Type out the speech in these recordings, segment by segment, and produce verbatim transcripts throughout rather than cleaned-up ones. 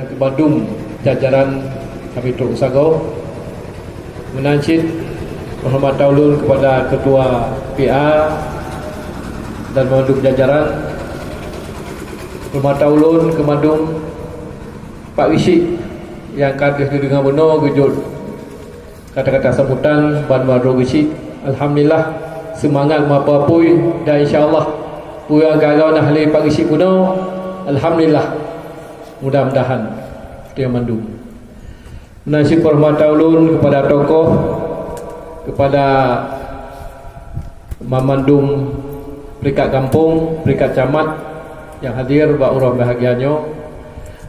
Keubandum jajaran kami trok sagoe. Meunan cit peuhormatan ulôn kepada Ketua P A dan bandum jajaran. Peuhormatan ulôn keubandum Pak Geuchik nyang ka deuh deungon bunoe geujok kata-kata sambutan ban mandum Geuchik. Alhamdulillah, seumangat meuapui-apui dan insya Allah peue nyang ka lôn hana lé Pak Geuchik bunoe. Alhamdulillah, mudah-mudahan teuh mandum. Meunan cit peuhormatan ulôn kepada tokoh, kepada mamandum peringkat gampông, peringkat camat nyang hadir bak uroe bahagia nyoe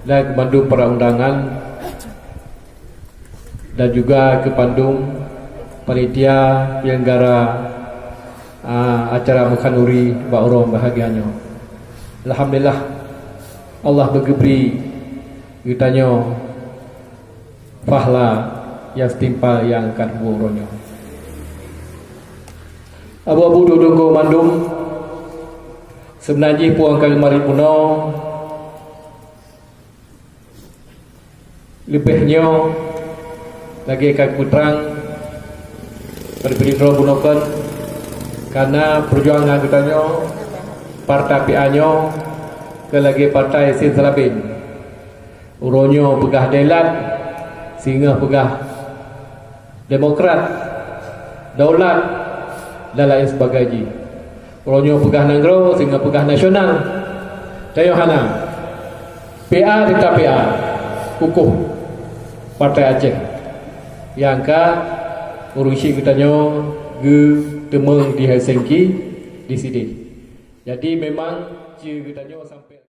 dan keubandum para undangan dan juga keubandum panitia penyelenggara, a, acara meukhanuri bak uroe bahagia nyoe. Alhamdulillah, Allah beugeubri geutanyoe pahala nyang seutimpal nyang ka teuboh uroe nyoe. Abu-abu duduk mandum, seubeuna jih puang ka geumari bunoe, leubeh nyoe lagée ka peutrang pada peudintroe bunoe kon, karena peujuangan geutanyoe, partai P A nyoe, ke lagée partai sin salabin. Uroe nyoe peugah dailat, singoh peugah demokrat, daulat, dan lain sebagainya. Uroe nyoe peugah nanggroe, singoh peugah nasional. Tanyoe hana. P A tetap P A, kukuh Partai Aceh. Nyang ka ureuëng syiek geutanyoe geuteumeung di Helsinki, di sideh. Jadi memang ci geutanyoe sampai